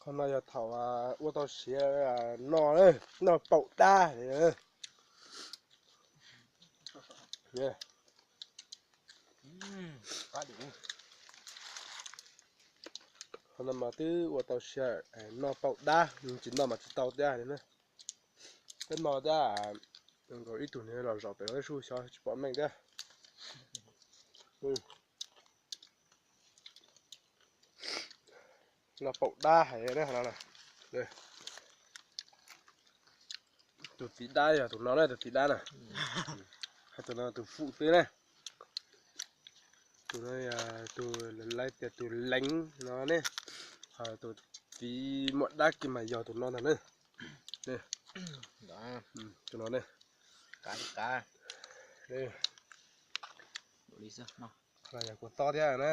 No yog thaum ua tau siav noj, noj paum dab. Qhov no mas twb ua tau siav noj paum dab, tsis noj mas tsis tau thiab. Peb no thiab, nkaus ib tug niag los zaum pem lawv sub xyov tsis pom meej thiab. Noj paum dab hais na. Tus txiv dab yog tus no na, tus txiv dab na. Hos tus no tus fum xwb na. Tus no yog tus lawv tias tus leev no ne. Hos tus txiv muaj dab kiag mas yog tus no ntag na. Tus no ne. Yog kuv tob thiab na.